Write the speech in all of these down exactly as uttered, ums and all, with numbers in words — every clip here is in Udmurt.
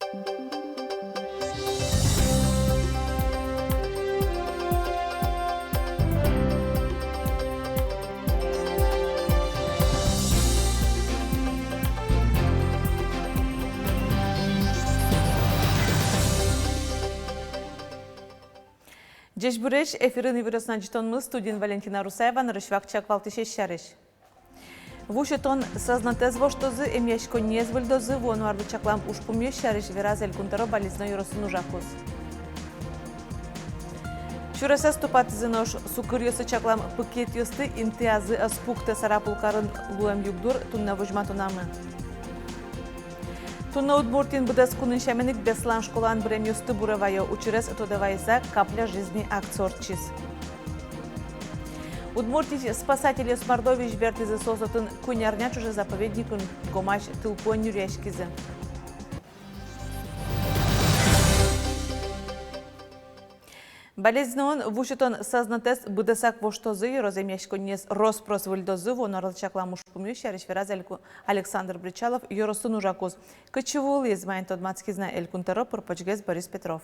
Ӟечбуресь! Эфирын «Иворъёс» но ӝытонмы, студиын Валентина Русаева. Нырысь вакчияк валтӥсез сярысь. Ву сётон сӧзнэтэз воштозы, эмъяськонниез выльдозы, вуоно арлы чаклам ужпумъёс сярысь вераз Элькун тӧро Балезино ёросын ужакуз. Сюресэз тупатӥзы, нош сукыръёслы чаклам пыкетъёсты интыязы ӧз пуктэ. Сарапул карын луэм югдур туннэ возьматонамы. Туннэ Удмуртиын быдэс кунын сямен ик Беслан школаын быремъёсты буре вайо. Учырез тодэ вайыса «Капля жизни» акция ортчиз. Удмуртиысь спасательёс Мордовиысь бертӥзы. Соос отын куинь арня ӵоже заповедникын гомась тылпуэн нюръяськизы. Балезиноын ву сётон сӧзнэтэз быдэсак воштозы, ёрос эмъяськонниез рос-прос выльдозы, вуоно арлы чаклам ужпумъёс сярысь вераз Эльку-, Александр Бречалов. Ёросын ужакуз. Кытчы вуылӥз, маин тодматскиз на Элькун тӧро, пыр-почгес Борис Петров.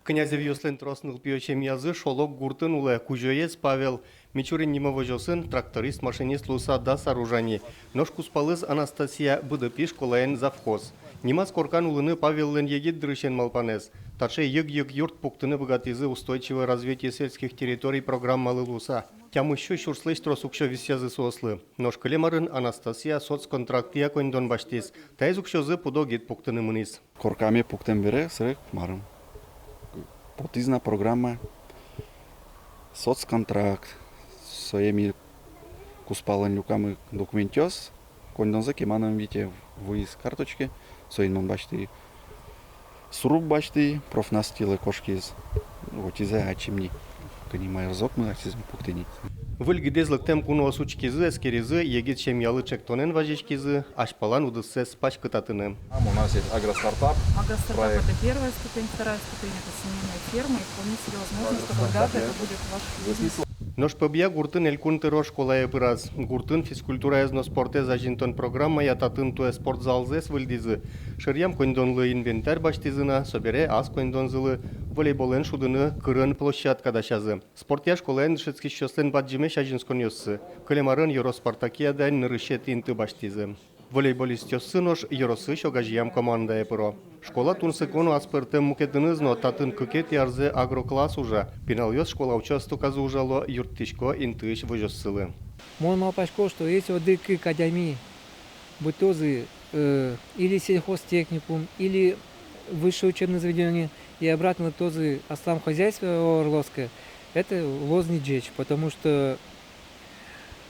Князевъёслэн трос нылпиё семьязы Шолок гуртын улэ. Кузёез Павел Мичурин нимо возёсын тракторист-машинист луыса дас ар ужа ни. Нош кузпалыз Анастасия Быдыпи школаын завхоз. Нимаз коркан улыны Павеллэн егит дырысен малпанэз. Таӵе йыг-йыг юрт пуктыны быгатӥзы «Устойчивое развитие сельских территорий» программалы луыса. Тямыссю сюрслэсь трос уксё висъязы соослы. Нош кылем арын Анастасия соцконтрактъя коньдон басьтӥз. Таиз уксёзы пудо гид пуктыны мынӥз. Коркаме пуктэм бере, сэрэ, марым, потӥз на программа соцконтракт. Сое ми кузпалэн люкамы документъёс, коньдонзэ кема но ӧм вите, вуиз карточке, соин мон басьтӥ. Сруб басьтӥ, профнастилы кошкиз. Отӥзэ ачим ни. Кӧня мар ӧз окмы, ачиз ми пуктӥ ни. Выль гидэз лыктэм куноос учкизы, эскеризы, егит семьялы ӵектонэн вазиськизы азьпалан удыссэс паськытатыны. Там у нас есть агростартап. Агростартап — проект. Это первая ступень, вторая ступень — это семейная ферма, и вполне себе возможно, что когда-то это будет ваш бизнес. Нош Пӧбъя гуртын Элькун тӧро школае пыраз. Гуртын физкультураез но спортэз азинтон программая татын туэ спортзалзэс выльдӥзы. Шыръям коньдонлы инвентарь басьтӥзы на, собере ас коньдонзылы волейболэн шудыны кырын площадка дасязы. Спортъя школаын дышетскисьёслэн бадӟымесь азинсконъёссы. Кылем арын ёрос спартакиадаын нырысетӥ инты басьтӥзы. Волейболистъёссы нош ёросысь огазеям командае пыро. Школа тунсыко но аспӧртэм мукетыныз но: татын кыкетӥ арзэ агрокласс ужа. Пиналъёс школа участоказы ужало, юрттӥсько интыысь возёссылы. Мон малпасько, что если одӥг-кык адями быдтозы, э, или сельхозтехникум, или высшее учебное заведение, и обратно лыктозы аслам хозяйствое Орловское, это луоз ни ӟеч, потому что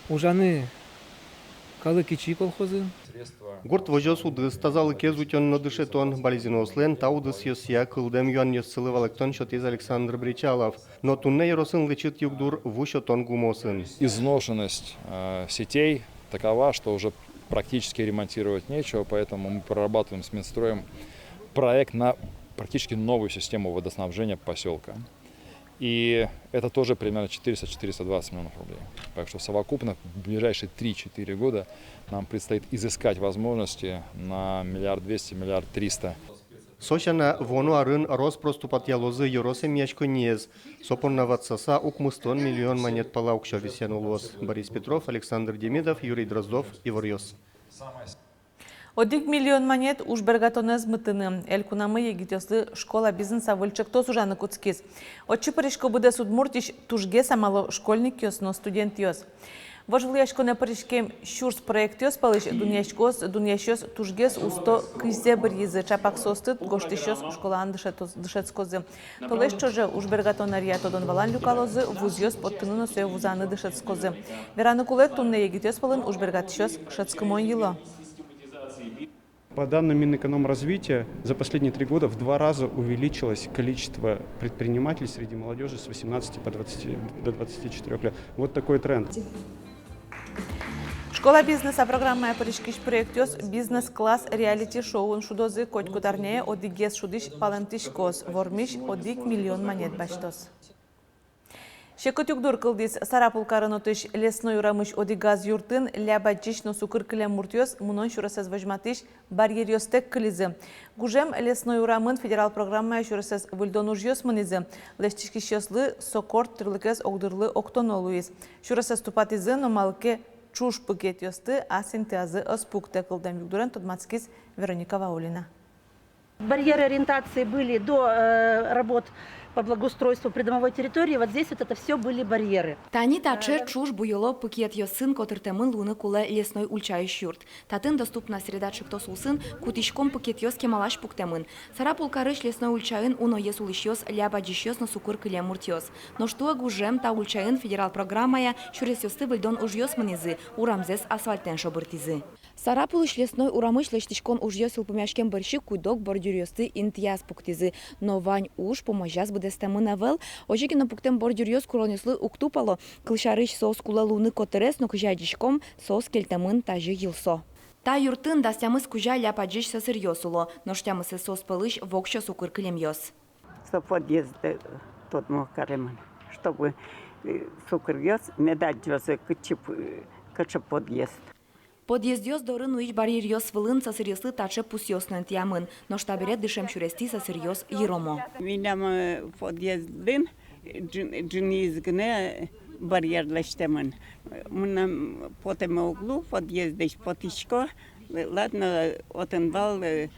ужаны калык ичи колхозын. Гурт возёс удыс, тазалыкез утён но дышетон — Балезиноослэн та удысъёсъя кылдэм юанъёссылы валэктон сётӥз Александр Бречалов. Но туннэ ёросын лэчыт югдур — ву сётон гумыосын. Изношенность, э, сетей такова, что уже практически ремонтировать нечего, поэтому мы прорабатываем с Минстроем проект на практически новую систему водоснабжения посёлка. И это тоже примерно четыреста — четыреста двадцать миллионов рублей. Так что совокупно в ближайшие три-четыре года нам предстоит изыскать возможности на миллиард двести, миллиард триста. Со сяна, вуоно арын рос-прос тупатъялозы ёрос эмъяськонниез. Со понна ватсаса укмыстон миллион манет пала уксё висъяно луоз. Борис Петров, Александр Демидов, Юрий Дроздов, «Иворъёс». Одӥг миллион манет — ужбергатонэз мытыны. Элькунамы егитъёслы школа бизнеса выль ӵектос ужаны кутскиз. Отчы пырисько быдэс Удмуртиысь тужгес амалъя школьникъёс но студентъёс. Вожвылъяськонэ пыриськем сюрс проектъёс пӧлысь дунъясько-, дунъясьёс тужгес усто кызьзэ быръизы. Чапак соосты гожтӥсьёс школаын дышетоз-, дышетскозы. Толэзь ӵоже ужбергатон ӧръя тодон-валан люкалозы, вузъёс поттыны но сое вузаны дышетскозы. Вераны кулэ, туннэ егитъёс пӧлын ужбергатӥсьёс шӧдскымон йыло. По данным Минэкономразвития, за последние три года в два раза увеличилось количество предпринимателей среди молодёжи с восемнадцати по двадцать, до двадцати четырёх лет. Вот такой тренд. «Школа бизнеса» программае пыриськись проектъёс «Бизнес-класс» реалити-шоуын шудозы. Котькуд арняе одӥгез шудӥсь палэнтӥськоз, вормись одӥг миллион манет басьтоз. Секыт югдур кылдӥз. Сарапул карын отысь Лесной урамысь одӥгаз юртын ляб адӟись но сукыр кылем муртъёс мынон сюресэз возьматӥсь барьеръёстэк кылизы. Гужем Лесной урамын федерал программая сюресэз выльдон ужъёс мынӥзы. Лэсьтӥськисьёслы со корт тӥрлыкез огдырлы октоно луиз. Сюресэз тупатӥзы но малы ке ӵуж пыкетъёсты ас интыязы ӧз пуктэ. Кылдэм югдурен тодматскиз Вероника Ваулина. Барьеры ориентации были до, э, работ по благоустройству придомовой территории. Вот здесь вот это всё были барьеры. Тани таӵе ӵуж буёло пыкетъёсын котыртэмын луыны кулэ Лесной ульчаысь юрт. Татын «Доступная среда» ӵектос улсын кутӥськон пыкетъёс кемалась пуктэмын. Сарапул карысь Лесной ульчаын уноез улӥсьёс ляб адӟисьёс но сукыр кылем муртъёс. Нош туэ гужем та ульчаын федерал программая сюресъёсты выльдон ужъёс мынӥзы, урамзэс асфальтэн шобыртӥзы. Сарапулысь Лесной урамысь лэсьтӥськон ужъёс йылпумъяськем бӧрсьы куд-ог бордюръёсты интыяз пуктӥзы. Но вань уж пумозяз быдэстэмын ӧвӧл. Озьы ке но пуктэмын бордюръёс куронъёслы уг тупало. Кылсярысь, соос кулэ луыны котырес, но кызьы адӟиськом, соос кельтэмын тазьы йылсо. Та юртын дас тямыс кузя ляб адӟись сӧсыръёс уло, нош тямысэз соос пӧлысь воксё сукыр кылемъёс. Со подъезд, э, тодмо каремын, чтобы, э, сукыръёс мед адӟозы, кытчы п-, кыӵе подъезд. Подъездъёс доры нуись барьеръёс вылын сӧсыръёслы таӵе пусъёс но интыямын, нош табере дышем сюрестӥ сӧсыръёс йыромо. Милям, э, подъездын ӝын-, ӝыныез гинэ барьер лэсьтэмын. Мынам потэме уг лу, подъездысь потӥсько. Ладно, отын вал, э,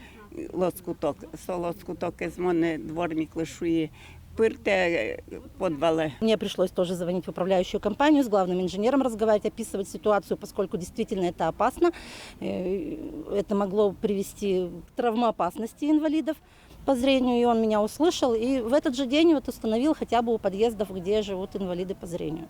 лоскуток. Со лоскутокез мон, э, дворниклы шуи: пыртэ, э, подвалэ. Мне пришлось тоже звонить в управляющую компанию, с главным инженером разговаривать, описывать ситуацию, поскольку действительно это опасно. Э, это могло привести к травмоопасности инвалидов по зрению, и он меня услышал, и в этот же день вот установил хотя бы у подъездов, где живут инвалиды по зрению.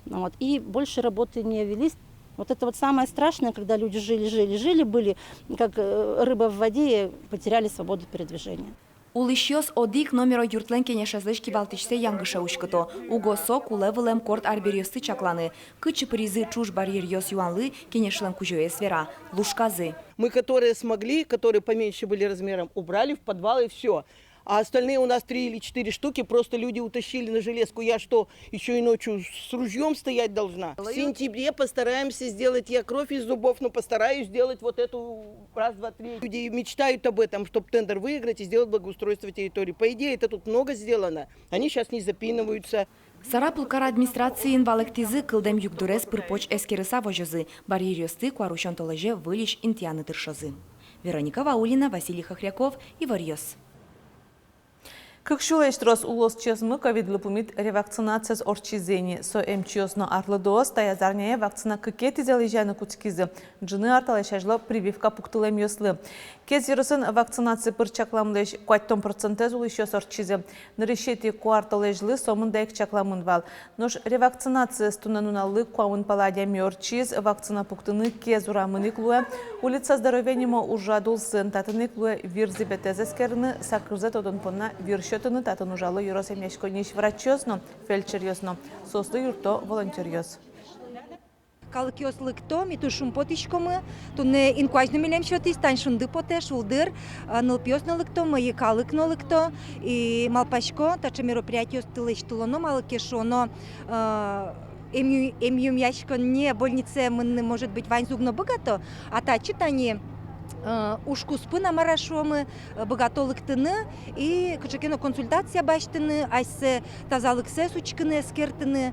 Вот. И больше работы не велись. Вот это вот самое страшное, когда люди жили, жили, жили, были как, э, рыба в воде, и потеряли свободу передвижения. Улӥсьёс одӥг номеро юртлэн кенешезлэсь кивалтӥсьсэ янгыше уськыто. Уго со кулэ вылэм корт арбериосты чакланы. Кытчы пыризы ӵуж барьеръёс юанлы кенешлэн кузёез вера: лушказы. Мы, которые смогли, которые поменьше были размером, убрали в подвал и всё. А остальные у нас три или четыре штуки просто люди утащили на железку. Я что, ещё и ночью с ружьём стоять должна? В сентябре постараемся сделать, я кровь из зубов, но постараюсь сделать вот эту раз, два, три. Люди мечтают об этом, чтоб тендер выиграть и сделать благоустройство территории. По идее, это тут много сделано. Они щас не запинываются. Сарапул кар администрациын валэктӥзы: кылдэм югдурез пыр-поч эскерыса возёзы, барьеръёсты куарусён толэзе выльысь интыяны тыршозы. Вероника Ваулина, Василий Хохряков, «Иворъёс». Кык сюлэсь трос улосчиосмы ковидлы пумит ревакцинациез ортчизы ини. Со эмчиос но арлыдоос таяз арняе вакцина кыкетӥзэ лэзьяны кутскизы. Ӝыны ар талэсь азьло прививка пуктылэмъёслы. Кез ёросын вакцинаци пыр чакламлэсь куатьтон процентэз улӥсьёс ортчизы. Нырысетӥ куартолэзьлы сомында ик чакламын вал. Нош ревакцинациез туннэ нуналлы куамын пала адями ортчиз. Вакцина пуктыны Кез урамын ик луэ, улица Здоровья нимо ужрад улсын. Татын ик луэ вир зӥбетэз эскерыны, сакырзэ тодон понна вир сётыны. Татын ужало ёрос эмъяськонниысь врачъёс но, фельдшеръёс но. Соослы юртто волонтёръёс. Калыкъёс лыкто, ми туж шумпотӥськомы. Туннэ инкуазь но милем сётӥз, тань шунды потэ, шулдыр, а, нылпиос но лыкто, мӧйы калык но лыкто. И малпасько, таӵе мероприятиосты лэсьтылоно, малы ке шуоно, а, эмъю-, эмъюмъяськонние больницае мыныны, может быть, ваньзы уг но быгато, а татчы тани, а, уж куспын, а мар-а шуомы, а, быгато лыктыны и кыӵе ке но консультация басьтыны, асьсэ тазалыксэс учкыны, эскертыны.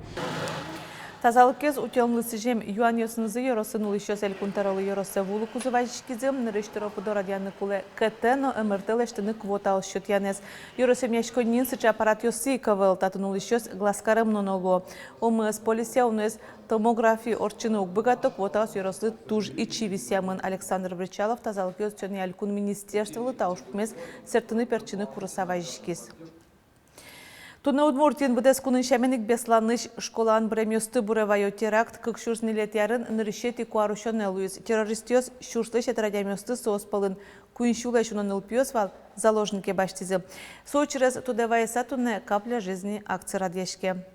Тазалыкез утёнлы сӥзем юанъёсынызы ёросын улӥсьёс Элькун тӧролы ёросэ вуылыкузы вазиськизы. Нырысь тӧро пыдо радъяны кулэ КТ но МРТ лэсьтыны квотаос сётъянэз. Ёрос эмъяськонниын сыӵе аппаратъёссы ик ӧвӧл, татын улӥсьёс глазкарем но но луо. ОМС полисъя уноез томографи ортчыны уг быгато, квотаос ёрослы туж ичи висъямын. Александр Бречалов тазалыкез утёнъя элькун министерстволы та ужпумез сэрттыны-пертчыны курыса вазиськиз. Туннэ Удмуртиын быдэс кунын сямен ик Бесланысь школаын быремъёсты буре ваё теракт кык сюрс ньылетӥ арын нырысетӥ куарусёнэ луиз. Террористъёс сюрслэсь ятыр адямиосты, соос пӧлын куинь сюлэсь уно нылпиос вал, заложнике басьтӥзы. Со учырез тодэ вайыса туннэ «Капля жизни» акци радъяське.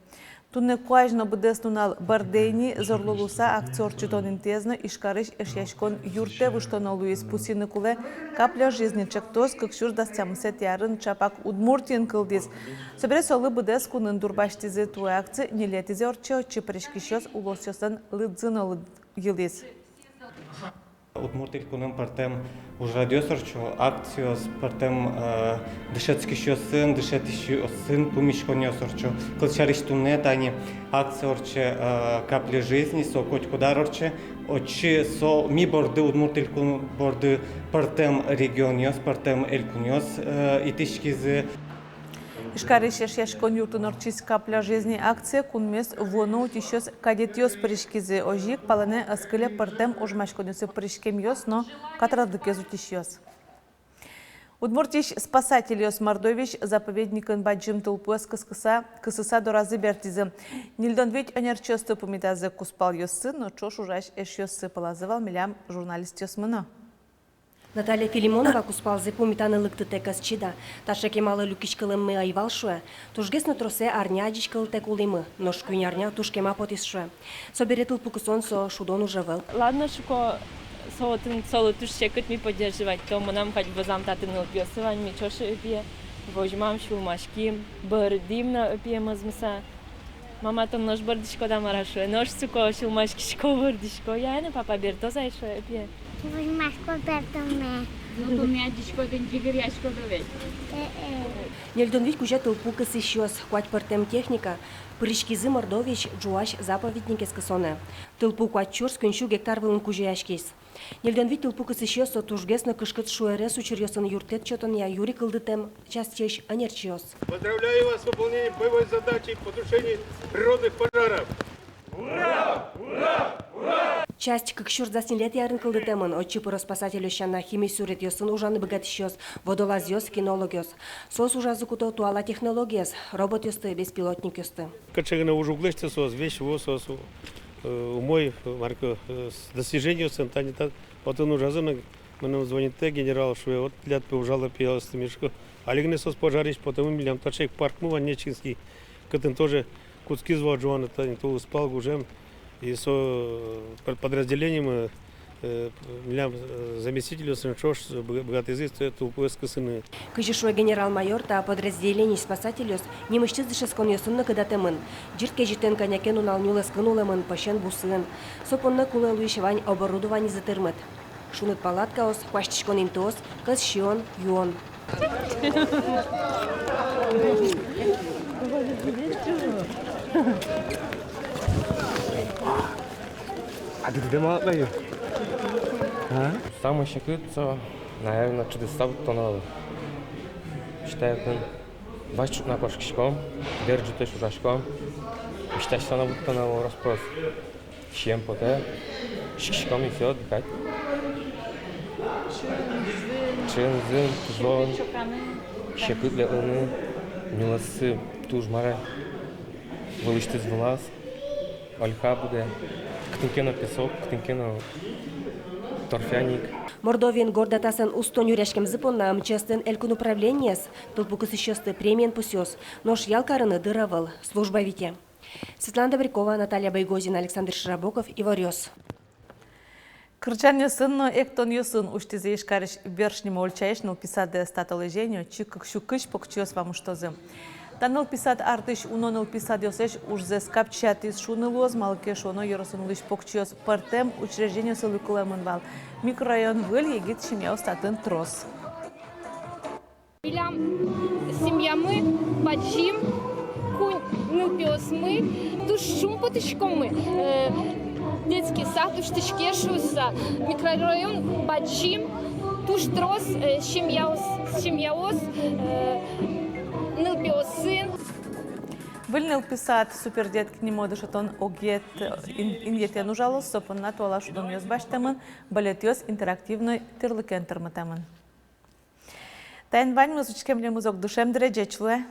Туннэ куазь но быдэс нунал бӧрдэ ини. Зорло луыса акци ортчытон интыез но Ижкарысь Эшъяськон юртэ выжтоно луиз. Пусйыны кулэ, «Капля жизни» ӵектос кык сюрс дас тямысэтӥ арын ӵапак Удмуртиын кылдӥз. Собере солы быдэс кунын дурбасьтӥзы. Туэ акци ньылетӥзэ ортче. Отчы пыриськисьёс улосъёслэн лыдзы но лыд-, йылӥз. Удмурт Элькунын пӧртэм ужрадъёс ортчо, акциос, пӧртэм, э, дышетскисьёсын, дышетӥсьёсын пумиськонъёс ортчо. Кылсярысь, туннэ тани акци ортче, э, «Капли жизни», со котькуд ар ортче. Отчы со ми борды, Удмурт Элькун борды пӧртэм регионъёс, пӧртэм элькунъёс, э, итӥськизы. Ижкарысь Эшъяськон юртын ортчись «Капля жизни» акцие кунмес вуоно утисьёс, кадетъёс пыриськизы. Озьы ик палэнэ ӧз кыле пӧртэм ожмаськонъёсы пыриськемъёс но катрадлыкез утисьёс. Удмуртиысь спасательёс Мордовиысь заповедникын бадӟым тылпуэз кыскыса, кысыса доразы бертӥзы. Ньыльдон вить ӧнерчиосты пумитазы. Кузпалъёссы но ӵош ужась эшъёссы пӧлазы вал милям журналистъёсмы но. Наталья Филимонова кузпалзэ пумитаны лыктытэк ӧз чида. Таӵе кемалы люкиськылэммы ӧй вал, шуэ. Тужгес но тросэ арня адӟиськылытэк улӥмы, нош куинь арня туж кема потӥз, шуэ. Собере тылпу кысон со шудон уж ӧвӧл. Ладно, шуко, со отын, солы туж секыт ми поддерживать, то мынам кадь вӧзам татын нылпиосы вань, ми ӵош ӧпие возьмам, сюлмаським, бӧрдӥм но ӧпие мӧзмыса. Мама, тон нош бӧрдӥськод-а, мар-а, шуэ. Нош, суко, сюлмаськисько, бӧрдӥсько. Я но, папа бертоз ай, шуэ, ӧпие. Возьмасько бертоме. Ну, тон не адӟиськод ини, йыгыръяськод-а ведь. Э-э. Ньыльдон вить кузя тылпу кысӥсьёс, куать пӧртэм техника, пыриськизы Мордовиысь ӝуась заповедникез кысонэ. Тылпу куать сюрс куинь сю гектар вылын кузёяськиз. Ньыльдон вить тылпу кысӥсьёс — со тужгес но кышкыт шуэрес учыръёсын юрттэт сётонъя юри кылдытэм частьысь ӧнерчиос. Поздравляю вас с выполнением боевой задачи по тушению природных пожаров. Часть кык сюрс дас ньылетӥ арын кылдытэмын. Отчы пыро спасательёс сяна хими суретъёсын ужаны быгатӥсьёс, водолазъёс, кинологъёс. Соос ужазы куто туала технологиез, роботъёсты, беспилотникъёсты. Кыӵе гинэ уж уг лэсьты соос, весь вуо соос, э, умой, э, марке, э, с-, достижениосын. Тани та отын ужазы но, мыным звонитэ генерал, шуэ, вот тӥляд, пе, ужало, пе, ялостымы, шуко. Али гинэ соос пожарысь потэмын. Милям таӵе ик паркмы вань, Нечкинский, кытын тоже кутскиз вал ӝуаны, тани тулыспал гужем. И со, э, под-, подразделениемы, э, милям, э, заместительёсын ӵош быга-, быгатӥзы тылпуэз кысыны. Кызьы шуэ генерал-майор, та подразделениысь спасательёс нимысьтыз дышетсконъёсын но кыдатэмын. Ӟырт кезьытэн кӧня ке нунал нюлэскын улэмын, пӧсен бусыын. Со понна кулэ луись вань оборудованизы тырмыт. Шуныт палаткаос, куасьтӥськон интыос, кӧс сиён, юон. А ты, ты мало пою? А? Самой секыт со, наверно, чыдыса вуттоно вал. Считай, отын вазь ӵукна кошкиськом, дыр ӝытэсь ужаськом, висьтасьса но вуттоно вал рос-прос. Сием потэ, сиськиськом и всё, отдыхать. Чын, зын, тужон, секыт ветлыны, нюлэссы туж, мар-а, вылысьтыз вылаз. Ольха будэ, кытын ке но песок, кытын ке но торфяник. Мордовиын горд атасэн усто нюръяськемзы понна МЧС-лэн элькун управлениез тылпу кысӥсьёсты премиен пусъёз, нош ял карыны дыр ӧвӧл, служба вите. Светлана Добрякова, Наталья Байгозина, Александр Широбоков, «Иворъёс». Кырӟанъёсын но эктонъёсын усьтӥзы Ижкарысь «Верш» нимо ульчаысь нылпи садэз. Та толэзе ини отчы кык сю кызь покчиос вамыштозы. Та нылпи сад артысь уно нылпи садъёслэсь ужзэс капчиятӥз шуыны луоз, малы ке шуоно, ёросын улӥсь покчиос пӧртэм учреждениосы люкылэмын вал. Микрорайон выль, егит семьяос татын трос. Милям семьямы бадӟым, куинь нылпиосмы, туж шумпотӥськомы, э, детский сад усьтӥське шуыса. Микрорайон бадӟым, туж трос, э, семьяос, семьяос, э, нылпиосын. Выль нылпи сад «Супердетки» нимо дышетон огъет ин-, инъетэн ужалоз, со понна туала шудонъёс басьтэмын, балетъёс интерактивной тӥрлыкен тырмытэмын. Таин ваньмыз. Учке милемыз ог дышем дыре. Ӟеч луэ.